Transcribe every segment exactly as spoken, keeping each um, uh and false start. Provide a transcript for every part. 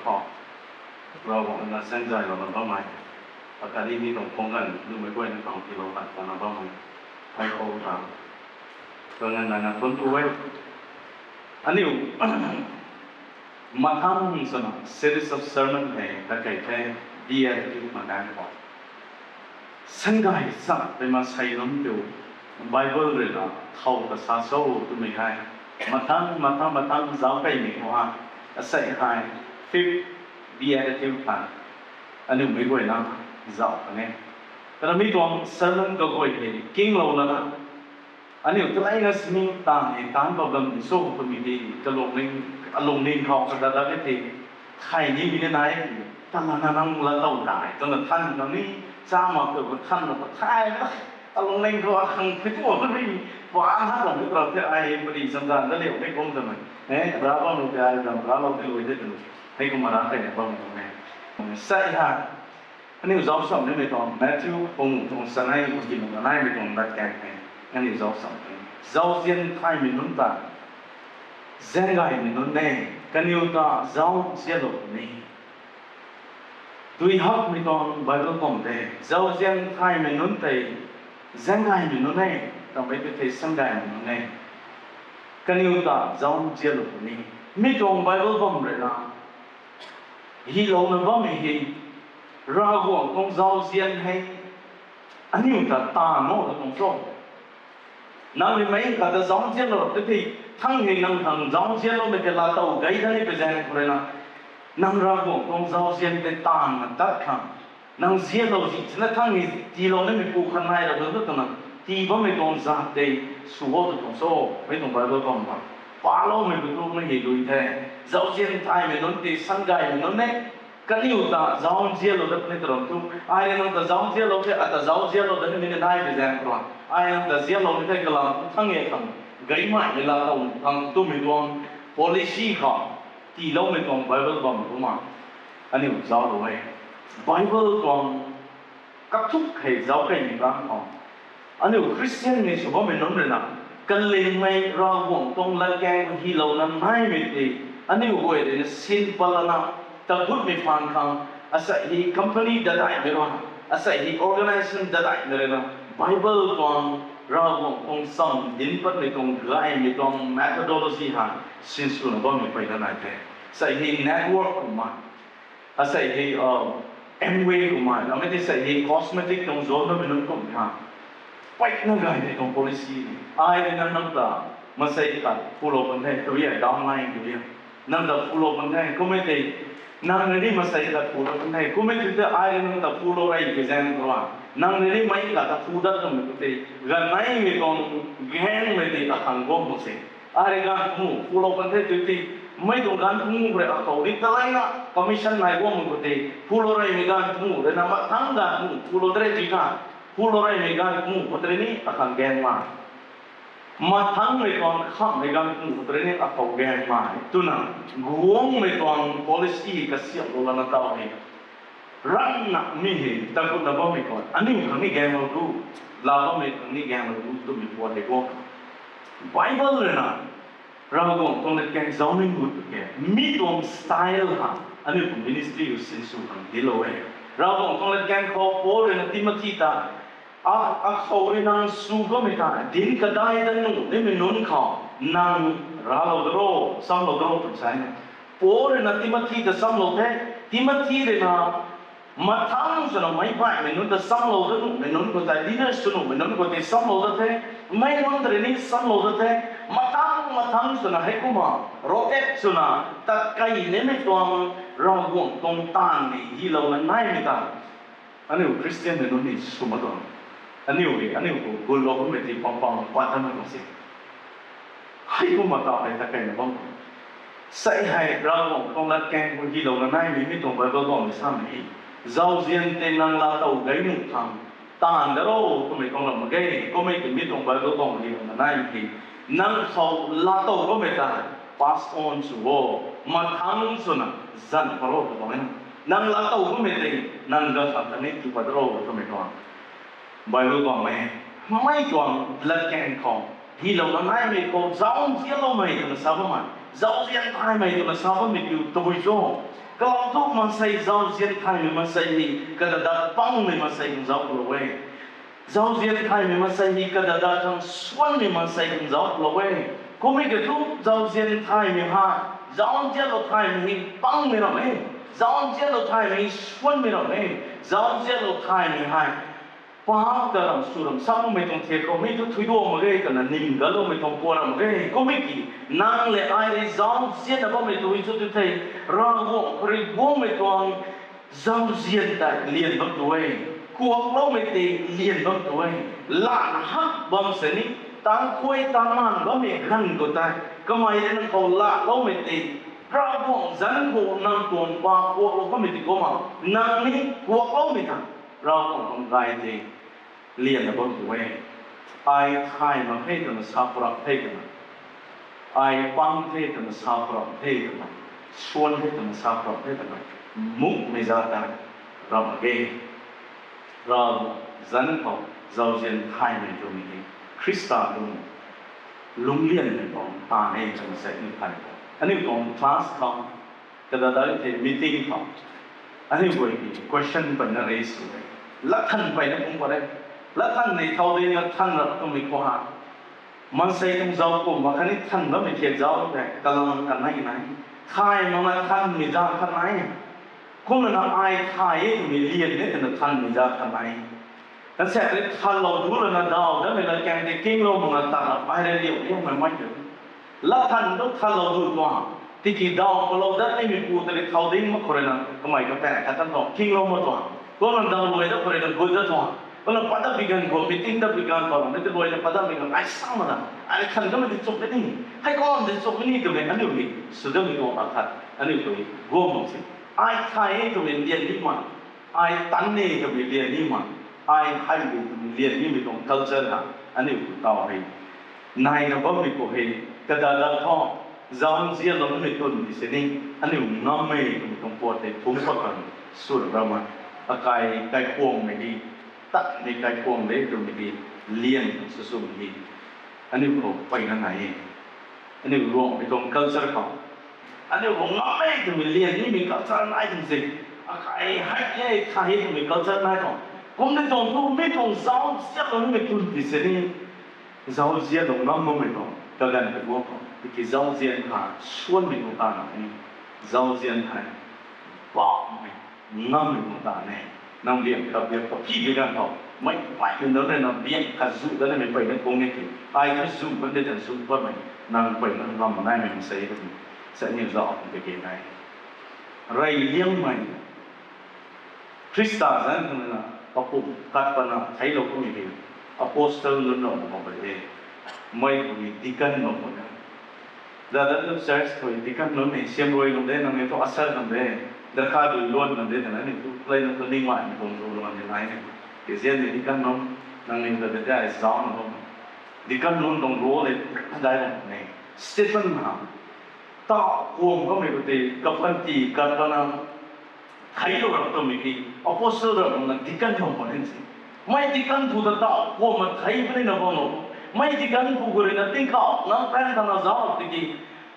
khou Ravguangc na saengzaylouna bammei, akhatni mi tuang khang ganv lumei guayna khang tiilou pat pana bammei, hei khou ta kanganv naina thuanc ku e. Aniu mathang swna series of sermon hei kakei the, beatitude mathang khou saengzay sa pei maansei nunc kiu Bible rui na thow ta sa cho twmei hei mathang mathang mathang zauc keymei khou hei, asei hei fifth beatitude hei aniu meic guayna zauc kan e. Kana mi tuang sermon kaguay hei kinglou lana, aniu taleina sini taanv hei taanc bam bam ni cho twmei di, kalungning, alungning khou kada da ke the, thay nimei ni nai, talana nang laatow dai twna than nang ni, cha mak tu than na thay na, alungning khou akhang phi tu ni, pa ha ram ni rau the ai pari samdan da liu ni kum twmei, e, ra bam nu te ai ram raclou te lui de twmei, hei kumna ra kei na bam tuang e. Sei ha, aniu zauc sam nimei tuang Matthew pung tuang sanei pung ki nung naimei tuang latkaeng hei aniu zauc sam the. Zauzian thaymei nunc ta zaenggaymei nunc e, kaniw ta zauzianlou puni. Dui hakmei tuang Bible bam the, zauzian thaymei nunc tei zaenggaymei nunc e, tammei tei thei saenggaymei nunc e, kaniw ta zauzianlou puni. Mi tuang Bible bam rui na hylouna bammei hei, Ravguangc tuang zauzian hei aniu ta taanv o ta tuang cho. Nang rui meic kata zauzianlou rap te thei, thang hei nang khang zauzianloumei tei laatow gay da ni pui zaeng khou rui na, nang Ravguangc tuang zauzian tei taanvna tat khang, nang zianlou zi sina thang hei tiilou nimei pu khat nai ra tu twna, tii bammei tuang zat tei sw o ta tuang cho, mei tuang Bible bam bam. Paloumei pu tu mei hei lui the, zauzian thaymei nunc tei saenggaymei nunc e, kaniw ta zauzianlou dat ni ta ram tu, ai rui nang ta zauzianlou the, ata zauzianlou dat nimei ni nai pui zaeng khou rui, ai nang ta zianlou ni the kalam thang e khang, gaymei mei laatow khang twmei tuang policy khou tiiloumei tuang Bible bam kumna aniu zauclou e. Bible tuang kathuk hei zauc keymei bangc khou, aniu Christian ni sw bammei nunc rui na, kalingmei Ravguangc tuang latkaeng hylouna naimei tei, aniu guay rui na sin patlana, tagutmei phaan khang, asei hei company dadaihmei rui na, asei hei organisation dadaihmei rui na, Bible tuang Ravguangc tuang cham dinc patmei tuang gaymei tuang methodology hei sinswna bammei peyna nai the. Asei hei network kumna, asei hei, uh, Amway kumna, namei tei sei hei cosmetic tuang zone bammei nunc kum ha, peyna gaymei tuang policy ni. Ai rui na nang ta maansei khat phulou kan the, tw e, downline tw e. Nang ta phulou kan the, kummei tei, nang rui ni maansei khat phulou kan the, kummei tei tei ai rui nang ta phulou rey pui zaeng khou rui, nang rui ni meic kata phu dat twmei khou tei, ganeimei tuang gaengmei tei akhang guang mak se. Ai rui ganv phu phulou kan the tw tei, mei tuang ganv phu rui akhou ni taleina commission nai guangmei khou tei, phulou reymei ganv phu rui na mathang ganv phu phulou de re tw ta, phulou reymei ganv phu khou tei ni akhang gaeng ma, mathangmei tuang khamhmei ganv phu khou tei ni akhou gaeng ma twna, guangmei tuang policy kasiamhlou lana taw hei, ranna mi hei tagutna bammei khou aniu khang ni gaenglou tu, laa bammei khang ni gaenglou tu twmei puat hei guang. Bible rui na Ravguangc tuang latkaeng zauc ning gut ke, mi tuang style ha, aniu tuang ministry rui sinsw khang dinclou e. Ravguangc tuang latkaeng khou Paul rui na Timothy ta, a, akhou rui nang sw bammei ta dinc kadai dat nuh nimei nunc khou nang raclou da ro, samlou da ro twna sa e. Paul rui na Timothy ta samlou the, Timothy rui na mathang swna meic baihmei nunc ta samlou dat nuhmei nunc khou tei, leaders sw nuhmei nunc khou tei samlou dat the, mei nunc ta rui ni samlou dat the, mathang mathang swna heikumna rotate swna tat key nimei tuang Ravguangc tuang taanv ni hylouna naimei ta aniu Christian mei nunc ni sw mak tuang. Aniu hei aniu khou gullou bammei ti pang pang pat tamei tuang se. Heikumna taw hei tat keyna bam khou, sei hei Ravguangc tuang latkaeng khou hylouna naimei mi tuang Bible bam ni samei hei, zauzian tei nang laatow gay nuh khang taanv da ro twmei tuang ram mak ge. Kummei tei mi tuang Bible bam hylouna naimei hei, nang khou laatow bammei ta pass on sw o, mathang swna zan pa ro tw bam e na. Nang laatow bammei tei nang ganv khat ta ni tu pat ro twmei tuang Bible bam e. Mei tuang latkaeng khou hylouna naimei khou zauzianloumei twna sa bammei, zauzian thaymei twna sa bammei kiu tabui cho? Kalam thu maansei zauzian thaymei maansei hei kadada pangmei maansei khang zauc lou e. Zauzian thaymei maansei hei kadada khang suanmei maansei khang zauc lou e. Kummei kiu thu zauzian thaymei hei, zauzianlou thaymei hei pangmei ram e. Zauzianlou thaymei hei suanmei ram e. Zauzianlou thaymei hei paap ta ram sw ram samei tuang thiak khou mi thu thuiduang mak ge twna nim galoumei tuang pua ram mak ge. Kummei ki nang le ai rui zauzianna bammei tu i chu tu thei, Ravguangc khou rui guangmei tuang zauzian tei lian bam tu e. Kuakloumei tei lian bam tu e. Lana hak bam sini, tang khuay tang maan bammei ganv khou tei, kamei rui nang khou laaloumei tei, Ravguangc zanc khou nang tuang pa kuaklou bammei tei kumna, nang ni kuakloumei ta Ravguangc tuang gay tei lianna bam tu e. Ai thay mak the twna sa pram the twna, ai pang the twna sa pram the twna, suan the twna sa pram the twna, mukmei za ta ram mak ge. Ravguangc zanc khou zauzian thaymei twmei hei Khrista tuang lungclianmei tuang taanv e twna sa ni thay. Aniu tuang class khou, kadada the meeting khou, aniu guay ki question peyna raise sw e. Lat than peyna phungc pat e. Lat than ni thau de na than ra twmei khou ha, maansei tuang zauc kumna khatni than bammei thiak zauc tei kalam kanei nai. Thay makna thanmei zauc khat nai. Kumna na ai thay e twmei lian e twna thanmei zauc khat nai. Kansaekc rui thanlou du lana daw datmei latkaeng tei kinglou makna ta ai rui liu liangmei mei tu. Lat than tu thanlou du tuang. Tiki daw palou dat nimeipu ta rui thau ding mak khou rui na kamei kapaeng khat tan tuang kinglou mak tuang. Kumna daw luai dat khou rui na gut dat tuang. Kumna pat dat pi ganv khou, meeting dat pi ganv khou, mei ta luai na pat dat pi ganv ai sa mak na, ai than kamei tei chumh mei ni, hei kum tei chumh mei ni twmei aniu ni sw datmei tuang akhat aniu tu guang mak si. Ai thay e twmei lian ni mak, ai tan e twmei lian ni mak, ai hei e twmei lian nimei tuang culture ha aniu tu taw hei naina bammei khou hei, kadada khou zauzianloumei tun ti sini, aniu ngammei twmei tuang puat tei phungc pat kan sw ra ma, akai kaikhwangmei hei, tatmei kaikhwang de twmei hei, lian sw swmei hei aniu khou peyna nai e. Aniu Ruangmei tuang culture khou, aniu khou ngammei twmei lian nimei culture nai twmei se, akai hei e thay e twmei culture nai tuang. Kumna tuang thu mi tuang zauzianlou nimei tun ti sini, zauzianlou ngam makmei tuang kaganv ta guang khou tiki zauzian kha suanmei tuang taanv e. Zauzian hei bammei ngammei tuang taanv e. Nang biak kha biak kaphi bi ganv khou, mei paimei nunc rui na biak khat zu dat nimei peyna kung e ki, ai thu zu kan de tan zu patmei, nang peyna ngam naimei sei twmei, sa ni zauc khang tiki nai. Rey liangmei Khrista zanc khang na, papum kat pana theiclou kummei hei, apostle nunc ram khou pat e, mei khou ni deacon bam khou na. Zada tu church khou deacon nunc ni siamruai nunc de, nang ni thu usher nunc de, darkha dui luan nunc de twna ni tu play nunc tu ningmei ni tuang lu luan ni nai ni. Tizian ni deacon nunc, nang ni ta de ai zauc na bam. Deacon nunc tuang role e, dai bam ni. Stephen ha, taw kuam kamei khou tei kapanty kat pana theiclou rap twmei ki, apostle ram na deacon bam khou ni si. Mei deacon pu ta taw kuamna thei puni na bam lo. Mei deacon pu khou rui na tingkauh nang pang thana zauc tiki,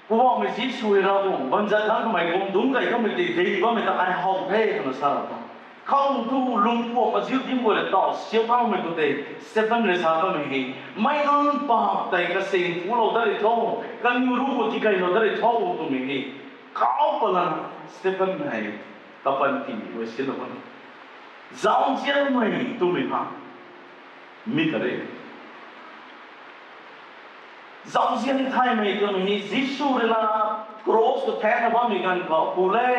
Poubauhmei Jisu e, Ravguangc banzat thangc kamei guang dungc kei kamei tei ding bammei ta ai how the twna sa rap ta. Khou tu lung kuam aziu dim guay le taw siu thaumei khou tei Stephen rui sa kamei hei, meic nunc paap tei kasing pulou dat ri tho, kaniw ruc khou tikeylou dat ri tho twmei hei, kau palan Stephen hei kapanty rui sinlou kan. Zauzianmei twmei ha, mi ta re. Zauzian thaymei twmei hei Jisu rui na cross khou thaengna bammei ganv khou, pu le,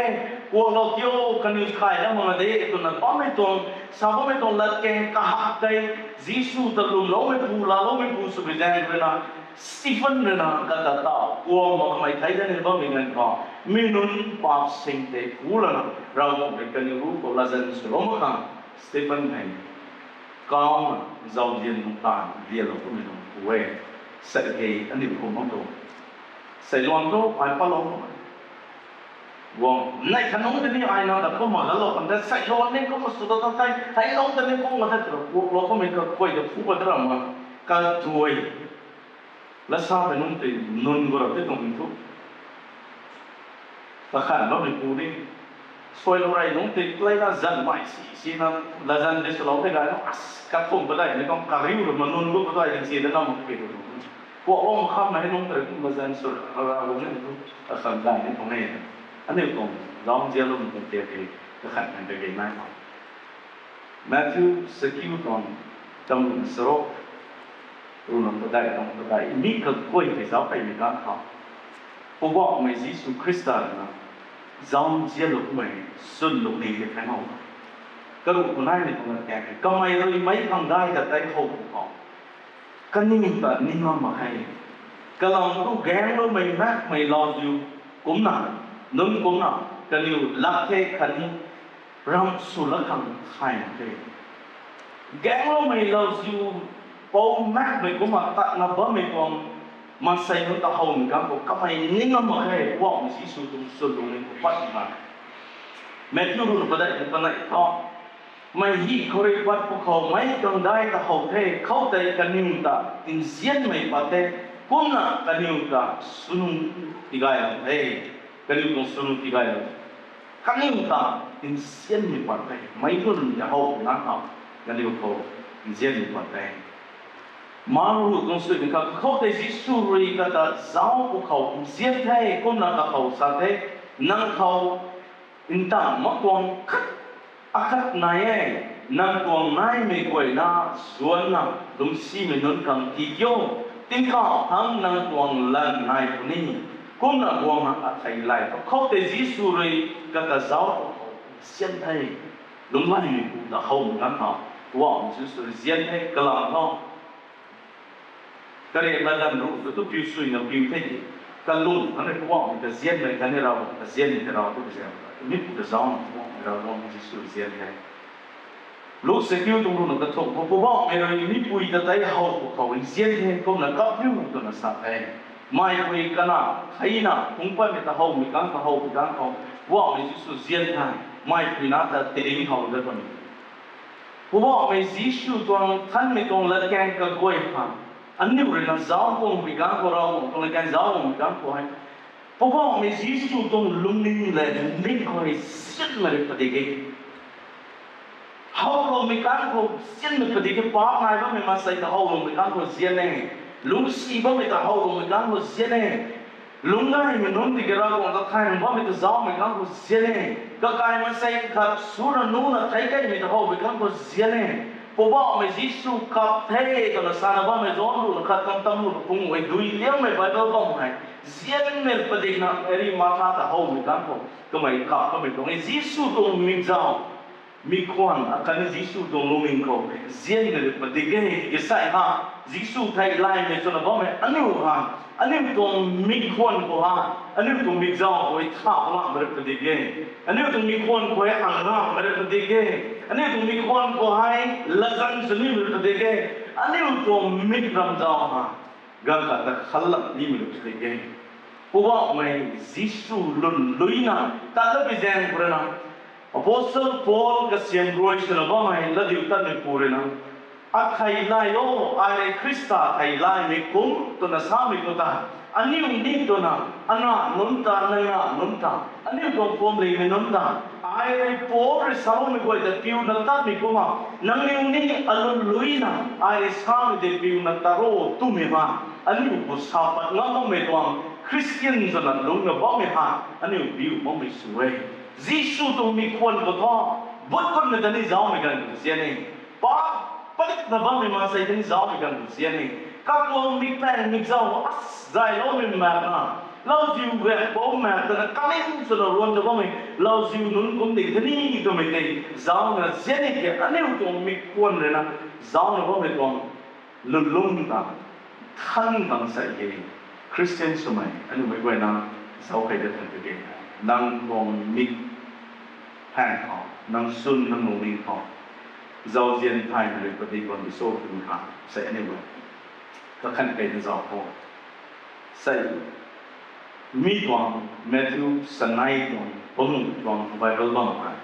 kuaklou tiu, kaniw thay na mak de twna bammei tuang, sa bammei tuang latkaeng kahak tei, Jisu ta lwmloumeipu, laaloumeipu swmei zaeng rui na, Stephen rui na kata taw kuam makmei thei dat ni bammei ganv khou, mi nunc paap sing tei pulana, Ravguangc rui kaniw ruc khou latzan swlou mak khang, Stephen hei kauna zauzian tuang taanv lianlou kummei tuang pu e. Sa hei aniu kum bam tu, seiluan tu ai patlou mak guang nei khanungc tei ni ai nang ta kumna galou kan the, seiluan ni kumna sw ta tei, theiclou tei ni kumna the twna kuaklou kummei kakuay ta phu pat ram ma, katuay lasa pei nunc tei nunc gu rap tei tuang thu, kakhan bammeipu ni, suailou rey nungc tei leina zanmei si, sina, latzan tei swlou the gay nungc, as, kathumh padeih ni tuang kariu rui manun gu padeih ding si de nam mak pi tu. Kuak lou kham hei nungc tei kum latzan sw ra ra gu ni tu, akhang gay ni tuang e. Aniu tuang zauzianlou tuang tiak hei, kakhat nang kage nai tuang. Matthew sakiu tuang, tam sarok, ruhna padeih tuang padeih, mi kaguay tei zauc kaimei ganv khou, Poubauhmei Jisu Khrista rui na, zauzianlou kummei, swnlou ni tei thai how. Karuh khou naimei tuang lat kan e, kamei rui meic khang dai ta tei how pw khou, kaniw ta ning ngam mak khe. Kalam thu gaengloumei makmei lauziu kumcna, nunc kumcna, kaniw lak the khatni ramh sw lak khang thay mak khe. Gaengloumei lauziu pou makmei kumna tatna bammei tuang maansei nunc ta howmei ganv khou kamei ning ngam mak khe, Poubauhmei Jisu tuang swnlung ni khou pat mak. Matthew ruhna padeih ni panei tho. Mei hi khou rui pat pw khou meic khang dai ta how the, khoutei kaniw ta nzianmei pat the, kumna kaniw ta swnu tigaylou the. Kaniw tuang swnu tigaylou. Kaniw ta nzianmei pat the, meic lun ta how pw ganv khou, kaniw khou nzianmei pat the. Mark ruh tuang suimei khat, khoutei Jisu rui kata zauc pw khou nzian the, kumna kakhou sa the, nang khou ntang mak tuang khat akhat nai e, nang tuang naimei guayna zuanna lungcsimei nunc khang tii tiu, tingkauh thangc nang tuang lanv nai puni. Kumna guangna athei lay thu khoutei Jisu rui kata zauc pw khou nzian the. Lungclaymeipu ta howmei ganv khou, Poubauhmei Jisu rui nzian the, kalam thu, kariak lat ganv ruh tu piu suina piu the, kalung khang rui Poubauhmei ta nzianmei khatni Ravguangc ta nzianmei ta rau tu kazian, mipu ta zaucna Poubauhmei Ravguangc Jisu nzian the. Luk sakiu tuang ruhna kathumh khou, Poubauhmei rui mipui ta tei how pw khou nzian the, kumna kap riu twna sa the. Meipui kana, theina phungc patmei ta howmei ganv khou, howmei ganv khou, Poubauhmei Jisu nzian the, meipui na ta tiringc how dat puni. Poubauhmei Jisu tuang thanmei tuang latkaeng kaguay khang, aniu rui na zauc guangmei ganv khou, Ravguangc tuang latkaeng zauc guangmei ganv khou hei, Poubauhmei Jisu tuang lungning lev ning khou hei nzianmei rui padik e. Howloumei ganv khou nzianmei padik e, paap nai bammei maansei ta howloumei ganv khou nzian e. Lungcsi bammei ta howloumei ganv khou nzian e. Lungcgaymei nunc tiki Ravguangc ta thay bammei ta zaucmei ganv khou nzian e. Kakai maansei khat suna nuna thei kaimei ta howmei ganv khou nzian e. Poubauhmei Jisu kap the twna sana bammei John ruhna khat, tam tam ruhna panguh e, dui liangmei Bible bam hei, nzianmei padikna Mary Martha ta howmei ganv khou kamei kap kamei tuang e. Jisu tuang mikzauh, mikhwan akhatni Jisu tuang lungning khou nzianmei rui padik e. Tiki sai ha, Jisu thei laymei swna bammei aniu ha, aniu tuang mikhwan khou ha, aniu tuang mikzauh khou hei tha palamei rui padik e. Aniu tuang mikhwan khou hei angamei rui padik e. Aniu tuang mikhwan khou hei latzan swnimei rui padik e. Aniu tuang mik ramzau ha, ganv khat ta khalap nimei rui padik e. Poubauhmei Jisu lwnluina tat lat pi zaeng khou rui na, Apostle Paul kasiam rui swna bammei latdiutatmeipu rui na, athei lay o, ai rui Khrista thei laymei kum twna samei khou ta, aniu ni twna, ana nunc ta, nana nunc ta, aniu tuang phuamlingmei nunc ta, ai rui Paul rui saloumei guay ta piuna tatmei kumna, nangniw ni alwnluina ai rui samei tei piuna tat ro twmei ha, aniu khou sa pat ngam makmei tuang Khristian swna lungcna bammei ha, aniu biu makmei sw e. Jisu tuang mikhwan khou thu, but kutmei ta ni zaucmei ganv khou nzian e. Pa, padikna bammei maansei ta ni zaucmei ganv khou nzian e. Katuang mikpaeng mikzauh as zayloumei makna, lauziu gaekpou mak twna kaning swna ruanna bammei lauziu nunc kum ding ta ni twmei tei zaucna nzian e. Ke aniu tuang mikhwan rui na zaucna bammei tuang lwnlung ta than tang sei e. Khristian swmei aniu mei guayna zauc kei dat than kage, nang tuang mik phaan khou, nang swn nang lungning khou zauzian thaymei rui padik bam di cho twmei ha, sei aniu guay kakhan kei na zauc khou, sei mi tuang Matthew sanei tuang panguh tuang Bible bam hei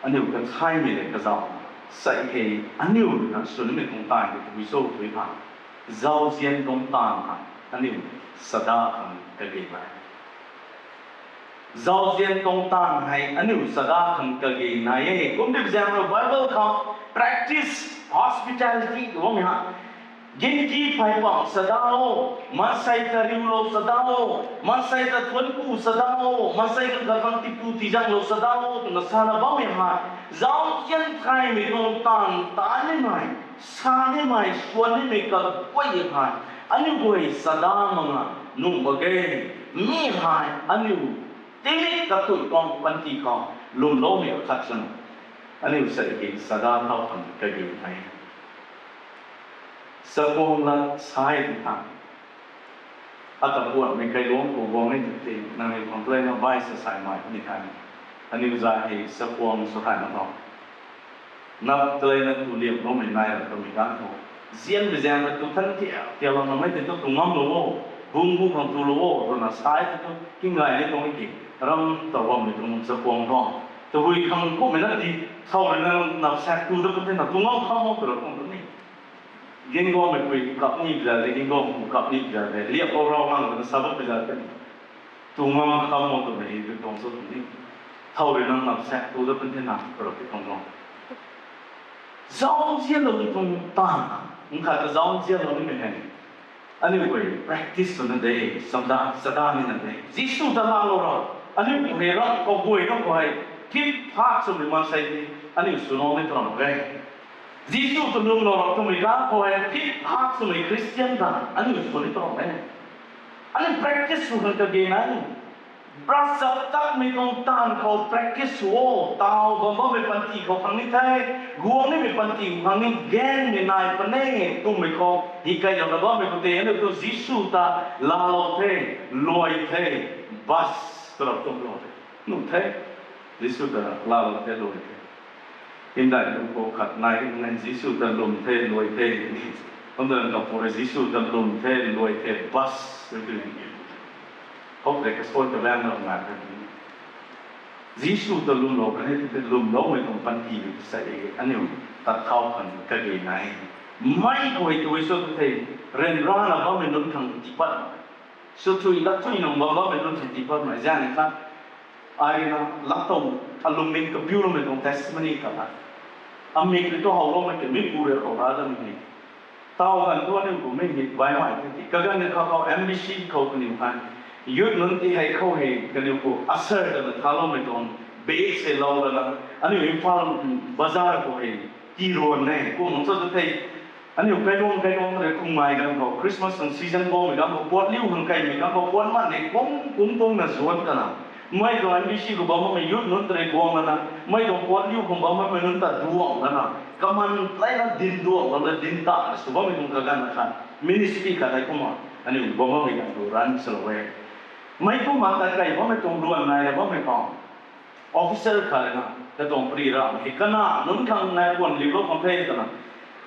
aniu kathaymei le kazauh sei hei aniu na swnmei tuang taanv tei tabui cho tw ha, zauzian tuang taanv hei aniu sada khang kage e. Zauzian tuang taanv hei aniu sada khang kage nai e. Kum di zaeng rui Bible khou practice hospitality tuang ha. Ginki phey pang sada o, maansei ta riulou sada o, maansei ta thuanc ku sada o, maansei ta kazang tipu tizaenglou sada o twna sana bammei hei, zauzian thaymei tuang taanv ta nimei, sa nimei, swan nimei kaguay hei, aniu guay sada mak na nuh mak ge. Mi hei aniu tingmik kathui tuang panty khou lwmloumei khat swna, aniu sa ki sada thau khang kage nai e. Chakhwang lat sai di tha. Ata puatmei kailuangc khou guang ni tei, nangniw khang tei na bai sa sai mai ni tha. Aniu zai hei chakhwang sa thay na tho. Nap tei na tu liamloumei nai ra twmei ganv khou, zianmei zaeng ta tu than tia tialouna mei tei tu tu ngamlou o, bung bu khang tulou o twna sai tei tu kinggay ni tuang ki, ram ta bammei tuang chakhwang tho. Tabui khang kummei na ti, thau rui na nap sak tu da pun tei na tu ngam kham o twra khang tu ni. Ginggawmei pui kap ni pza de, ginggawmei pu kap ni pza de, liap o rau hang twna sa bam pza de. Tu ngam kham o twmei tu tuang cho tu ni. Thau rui nang nap sak tu da pun tei na twra ti tuang tuang. Zauzianlou tuang taanv, nkhat ta zauzianlou nimei hei, aniu guay practice swna de, samda sada nina de. Jisu ta laalou ra, aniu khou hei ram kaguayna khou hei, phip phak swmei maansei tei aniu swlou ni tuang e. Jisu ta lwmlou ra twmei ganv khou hei, phip phak swmei Christian ta aniu sw ni tuang e. Aniu practice sw khang kage nai. Brush up takmei tuang taanv khou practice sw o, taw bam bammei panty khou khang ni the, guang nimei panty khou khang ni, gaengmei nai pune twmei khou hi kailouna bammei khou tei aniu tu Jisu ta laalou the, luai the, bus twra tumlou the, nuh the, Jisu ta laalou the, luai the. Hymdaih lu khou khat nai e, Jisu ta lwm the, luai the, ni. Kumna kapui Jisu ta lwm the, luai the, bus tw tw ni. Hou tei kasai kabaengna nai the. Jisu ta lwmlou kan e, tei lwmloumei tuang panty sa e, aniu tat thau khang kage nai. Mei khou hei tui sw tu thei, ryanrana bammei nunc khang tiipat, swthui latthui nung bam bammei nunc khang tiipatmei zaeng ni kha. Ai rui na lat tuang, alungning kabiuloumei tuang testimony khat na. Amik rui tu howloumei tei mi pu rui khou ra damei ni. Taw ganv tu aniu kumhmei ni baihmei the ti. Kaganv ni kha khou M B C khou kaniw hei, youth nunc ti hei khou hei kaniw khou usher twna thaloumei tuang bag se lou lana, aniu Imphal bazar khou hei tiiruan e, kum nunc cho tu thei. Aniu kailuang kailuang rui kumhmei ganv khou, Christmas tuang season bammei ganv khou, puatliu khang kaimei ganv khou, puat man ni kum kum kumna zuan kana, mei tuang M B C khou bam bammei youth nunc tei guang lana, mei tuang puatliu khang bam bammei nunc ta duang lana, kaman leina dinc duang lana, dinc tana sw bammei tuang kaganv na khan ministry khat hei kumna aniu bam bammei ganv khou run salou e. Mei kumna tat kai bammei tuang luan naina bammei khou, officer khat rui na, katuang pari ramei hei kana nunc khang nai puan liulou khang the twna,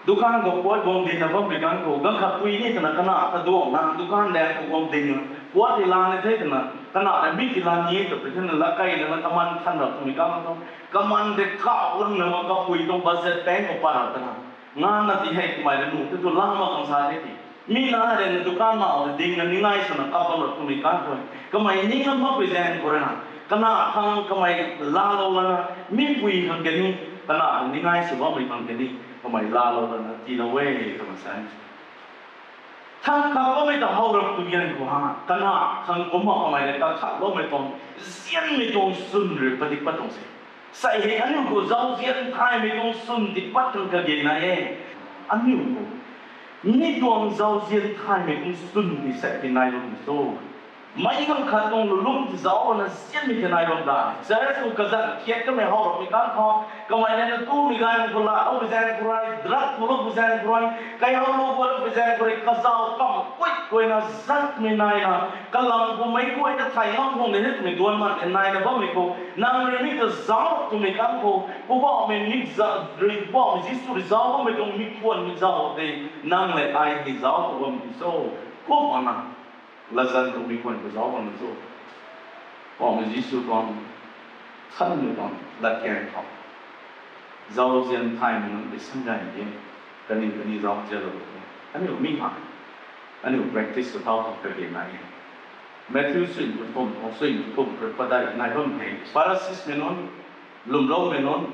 dukan khou puat guang dingna bammei ganv khou, ganv khat pui ni twna kana ta duangna dukan lang khou guang dingna, puat ti la ni the twna, kana rui mi ti la ni e tw pi thena, lakai lana kaman than ra twmei ganv khou, kaman tei kauh langna ma kapui tuang budget tank khou pat ra twna, ngana ti hei kamei rui nuh tei tu la mak khang sa the ti. Mi na rui na dukan ma ta dingna ningnai swna kap bam ra twmei ganv khou, kamei ning ngam makpui zaeng khou rui na, kana khang kamei laalou lana, mipui khang kani, kana ningnai sw bammei khang kani, kamei laalou lana tiilou e twna sa. Thang kap bammei ta how rap tu gan khou ha, kana khang kumna kamei rui kakhatloumei tuang, zianmei tuang swn rui padik pat tuang se. Sei hei aniu khou zauzian thaymei tuang swn tiipat tuang kage nai e. Aniu khou mi tuang zauzian thaymei tuang swn ti sei ti nai bam cho? Meic ganv khat tuang lulum ti zauc na zianmei ti nai bam da. Church khou kazanc thiak kamei how rapmei ganv khou, kamei na na tumei ganv khou, laalou pui zaeng khou rui, drug tulou pui zaeng khou rui, kaihowlou gualou pui zaeng khou rui, kazauh kam kuik kuayna zatmei naina, kalam khou meic guayna thay ngam khang de ni twmei duan man e naina bammei khou, nang rui mi ta zauc twmei ganv khou, Poubauhmei mik za rui, Poubauhmei Jisu rui zauc bammei tuang mi khwan mi zauc tei, nang le ai hei zauc khou bam ti cho? Kumna, latzan tuang mi khwan khou zauc bam cho? Poubauhmei Jisu tuang, thanmei tuang latkaeng khou, zauzian thaymei nunc tei sangay e, kaniw kani zauzianlou e. Aniu mi ha, aniu practice sw thau khang kage nai e. Matthew sui kum, sui kum rui padeih nai bam hei Pharisimei nunc, lwmloumei nunc,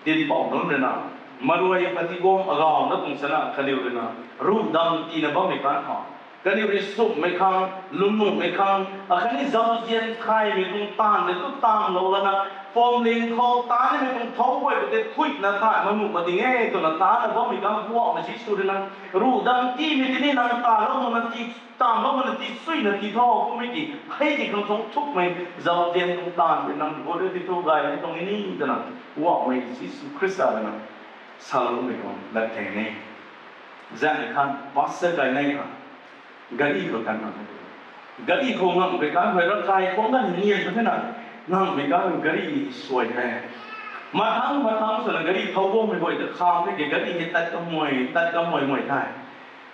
dinhpouc nunc rui na, maruai pati guang agau na tuang sana kaniw rui na, ruh dam tiina bammei kan khou, kaniw rui sumhmei khang, lwmnuhmei khang, akhatni zauzian thaymei tuang taanv rui tu taanglou lana, phuamling khou taanmei tuang thou guay khou tei khuina thay mak nuh mak ding e twna taanna bammei kan Poubauhmei Jisu rui na, ruh dam tiimei tini nang taanlou makna ti, taanlou makna ti suina ti tho, kummei ki, hei ti khang thungc thukmei, zauzian tuang taanv rui nang gut rui ti thu gay ni tuang ni twna, Poubauhmei Jisu Khrista rui na, saloumei tuang lat thei ni. Zaeng khan pastor kai nei kha, gari khou tan na, gari khou ngamhmei kan khou ravkai khou ngan nian tu the na, ngamhmei kan khou gari suai the. Mathang mathang swna gari thou guangmei guay ta kham the ke, gari hei tat kamei tat kamei mei the.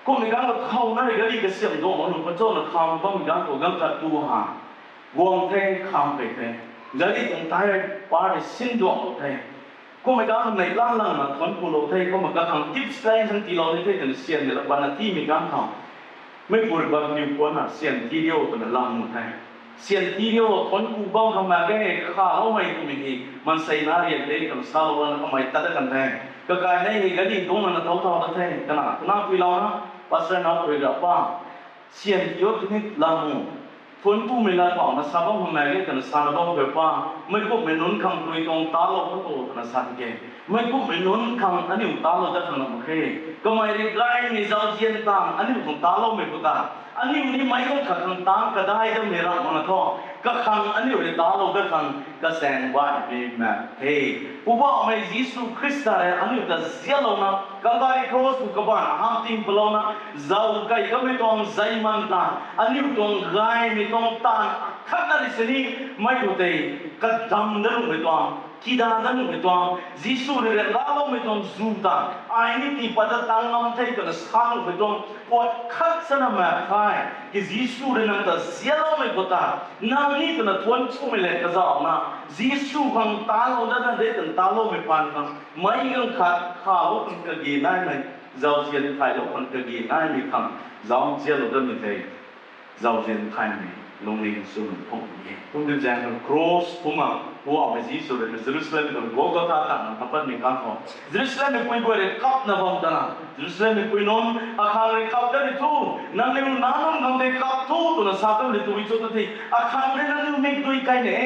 Kummei kan khou thau na rui gari kasiam duang nunc pachana kham bammei kan khou ganv khat tu ha, guang the, kham kei the. Gari tuang tyre par rui sin duanglou the. Kummei kan khou neihla langna thuanc kulou the, kumna kakhang tips lei khang tiilou the, the twna syan ni la pana tiimei kan khou, meipu rui bam niw puanna syan tii riu twna lam nuh the. Syan tii riu, thuanc ku bam khang mak ge, khaloumei twmei hei maansei na rian de twna salou lana kamei tat dat kan the. Kakai nei hei gari dungc lana thou thau dat the, kana kuna puilouna, pastor na rui ra pa, syan tii o tini lam o, thuanc kumei lat pau na sa bam khang mak ge twna sana bam khou pa, meic kumhmei nunc khang rui tuang talou khou tu twna sa ke. Meic kumhmei nunc khang aniu talou dat khang lam mak khe. Kamei rui gaymei zauzian tang aniu tuang taloumei khou ta, aniu ni meic ganv khat khang tang kadai dammei ram makna thu, kakhang aniu rui talou dat khang kasaeng baihmei mak khe. Poubauhmei Jisu Khrista rui aniu ta zianlouna, Calvary Cross khou kabaanc ham ting palouna, zau kei kamei tuang zeiman ta, aniu tuang gaymei tuang taanv khatna rui sini, mei khou tei kadam dat nuhmei tuang, kida dat nuhmei tuang, Jisu rui ryanraloumei tuang zu ta, ai ni tii pat ta tang ngam the twna sa nuhmei tuang, puat khat sana mak khe. Ki Jisu rui nang ta zianloumei khou ta, nang ni twna thuanc kumei le kazauhna, Jisu khang talou dat na de twna taloumei paan khang, meic ganv khat khalou khang kage naimei, zauzian thaylou khang kage naimei khang, zauzianlou datmei tei, zauzian thaymei lungning sw nunc phung e. Kum di zaeng khou cross kumna, Poubauhmei Jisu rui na Jerusalem khou Golgotha tatna kha patmei kan khou, Jerusalemmei pui guay rui kapna bam tana, Jerusalemmei pui nunc, akhang rui kap dat ni thu, nangniw nac nunc khang tei kap thu twna sa kamei tui cho ta the, akhang rui nangniw mikdui kai ne,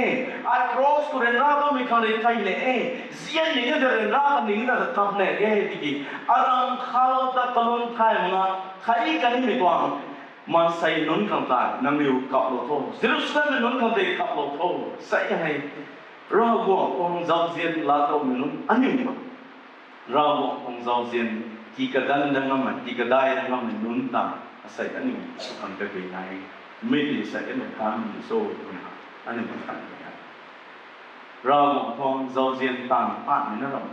ai cross khou ryanra bammei khang rui kai ne, zian ni na ta ryanra kan ni na ta kap ne e tiki, aram khalou ta kalum thay makna, khai kanimei tuang, maansei nunc khang tei nangniw kaplou tho, Jerusalemmei nunc khang tei kaplou tho, sei hei, Ravguangc tuang zauzian laatowmei nunc aniu ma, Ravguangc tuang zauzian, tikadan dat ngammei, tikadai dat ngammei nunc ta, asei aniu sw khang kage nai, mei ti sei aniu thanmei cho twna, aniu thanmei e. Ravguangc tuang zauzian taanv patmei na ram,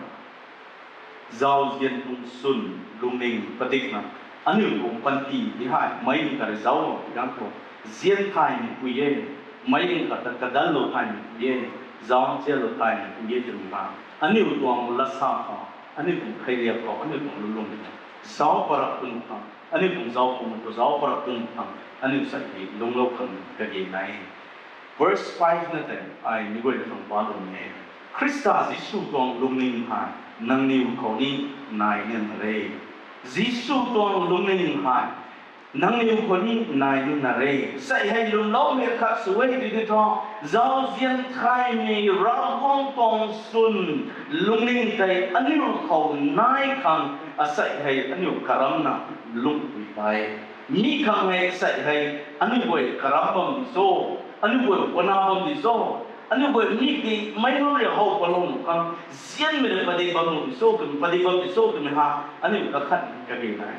zauzian tuang swn, lungning padikna, aniu tuang panty ti hei meic ganv khat rui zauclou ti ganv khou, zian thaymei pui e, meic ganv khat ta kadanlou thaymei pui e, zauzianlou thaymei pui e twmei ta, aniu tuang lasa khou, aniu tuang kheiliak khou, aniu tuang lulung khou, zauc parap tun khang, aniu tuang zauc pum khou zauc parap tun khang, aniu sei hei lungclou khang kage nai. Verse five na tei ai mi guay na tuang palou e. Khrista Jisu tuang lungning hei nangniw khou ni nai nina re. Jisu tuang lungning hei nangniw khou ni nai nina re. Sei hei lwmloumei khat sw e tiki thu, zauzian thaymei Ravguangc tuang swn, lungning tei aniu khou nai khang, asei hei aniu karamna lungpui tei, mi khang hei sei hei, aniu guay karam bam di cho, aniu guay pana bam di cho, aniu guay mi ti meic nunc rui how palou nuh khang, zianmei rui padik bam nuh di cho twmei, padik bam di cho twmei ha, aniu kakhat kage nai.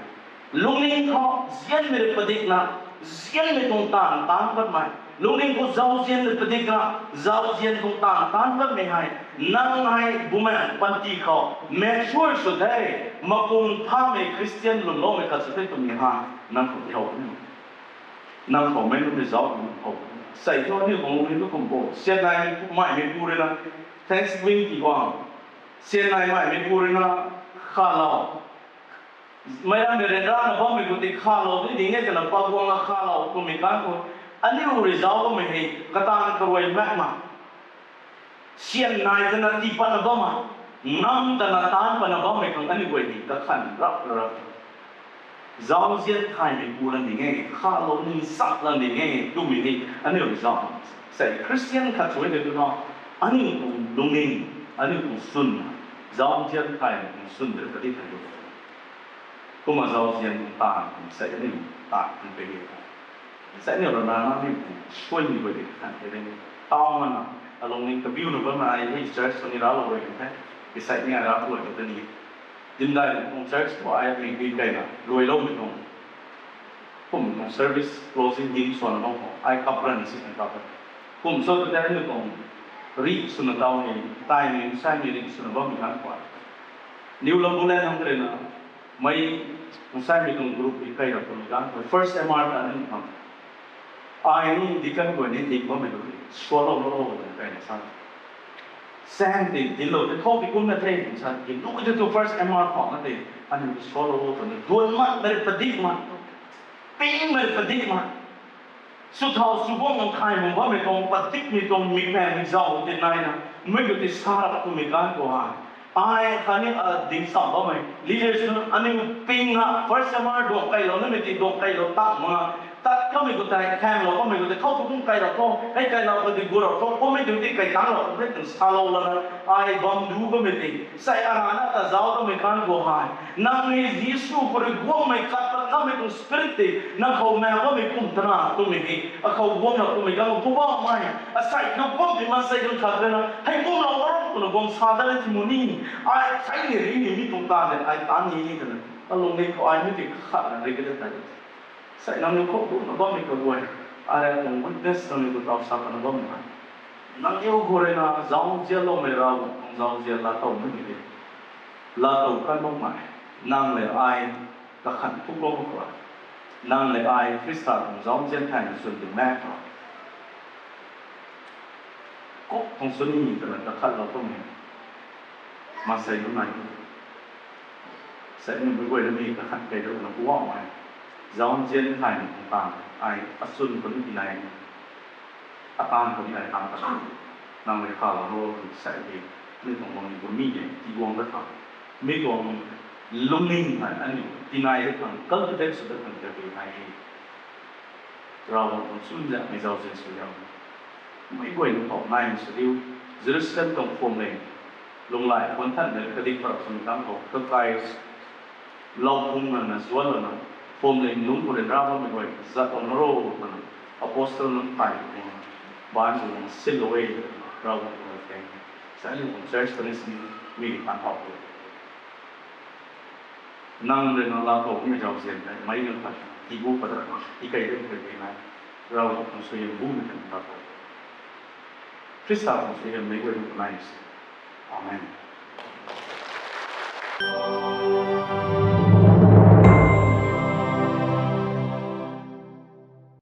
Lungning khou zianmei rui padikna, zianmei tuang taanv taanc patmei, lungning khou zauzian rui padikna, zauzian tuang taanv taanc patmei hei, nang hei bumaengh panty khou mature sw the, mapung phamei Christian lwmloumei khat sw the twmei ha, nang khou tihow ni, nang khou mei nunc rui zauc ni how. Sei thu aniu tuang lungning tu kum bo, syan nai maimeipu rui na, Thanksgiving ti guang, syan nai maimeipu rui na, khalou, meic rammei ryanrana bammei khou tei khalou ni ding e twna paguangna khalou twmei kan khou, Aniu rui zauc bammei hei kataanv karuai mak ma, syan nai tana tii patna bam ma, ngam tana taanc patna bammei khang aniu guay ni kakhan rap rap zauzian thaymei pu la ning e, khalou ning sak la ning e twmei ni aniu zauc. Sei Christian khat sw e tei tuna, aniu tuang lungning, aniu tuang swn, zauzian thaymei tuang swn de kadi than tu. Kumna zauzian tuang taanv sei aniu taanv kan pe e. Sei aniu rana na aniu tuang suaimei guay de khan ke de. Tau mana, alungning kabiuna bam ai hei church khou ni raclou rui kan the. Kisei ni ai raclou rui kan te ni. Dimdai tuang church khou ai mei gui kaina luailoumei tuang, kum tuang service closing hymn swna bam khou ai kap ran si kan kap e. Kum sw tu tei aniu tuang rih swna tau ni, taimei nsaimei rih swna bammei ganv khou, New Lambulane hang karena, mei nsaimei tuang group ni kai rap twmei ganv khou first M R ta aniu khang, ai ni deacon guay ni ding bammei tu swallow lou lou twna kaina sa. Sang ti dinlou tei khou ti kumna the twna sa, dinlou tei tu first M R khou na tei aniu swallow lou twna duan mak, mei padik mak, ping mei padik mak. Sw thau sw guang nang thay mak bammei tuang padikmei tuang mikmei zauc ti naina, mei tu ti sa rap twmei ganv khou hei, ai khatni a ding sam bammei leaders nunc aniu ping na first M R duang kailou namei ti duang kailou tang mak, tat kamei khou tei khaenglou kamei khou tei khou tu kum kailou tho, hei kailou khou ti gu rap tho, kummei tu ti kai tang rap tho, hei twna salou lana, ai bam du kamei ti sei arana ta zauc kamei ganv khou hei, nang ni Jisu khou rui guangmei kat pat kamei tuang spirit ti nang khou mei bammei kum tana twmei hei akhou guang rap twmei ganv khou Poubauhmei, asei khou guangmei maansei ganv khat rui na hei guanglou aro twna guang sa dat e ti mu ni, ai sei ni ri ni mi tuang taanv de ai taanv ni ni twna alungning khou ai mi ti khatna ri ka de tei. Sei nangniw khou kumna bammei kaguay, ai rui tuang witness nangniw khou tau sa kana bam na, nangniw khou rui na zauzianloumei Ravguangc tuang zauzian laatow mei de, laatow kan bammei, nang le ai kakhan thuklou khou, nang le ai Khrista tuang zauzian thaymei swn ding mak khou, kuk tuang swn ni twna kakhatlou tuang e. Maansei nunc nai, sei nunc mei guay na mi kakhan kei dana Poubauhmei, zauzian thaymei tuang taanv ai aswn khou ni tinai, ataanv khou ni ai taanv ta, nang rui khalou ro twna sei de, mi tuang guang ni khou mi de ti guang da tha, mi tuang lungning nai aniu tinai da khang cultivate sw da khang ta nai e. Ravguangc tuang chunzaenghmei zauzian sw riu. Mei guay nunc khou nai sw riu. Jerusalem tuang phuamling, lunghlaic puan than de kadik parap sw ni tang khou kakai lou phung nana zuan lana, phuamling lungc khou ryanra bammei guay zat tuang na ro twna, apostle nunc thay tuang, baanv tuang sinlou e, Ravguangc tuang theng, sa aniu tuang church khou ni sini, mi tan thau khou nang rui na laatow kummei zauzian tei meic nunc khat tibu pat rana tikei de kei de nai, Ravguangc tuang suaihiam bumei tei laatow, Khrista tuang suaihiam meic guay nunc khou nai se. Amen.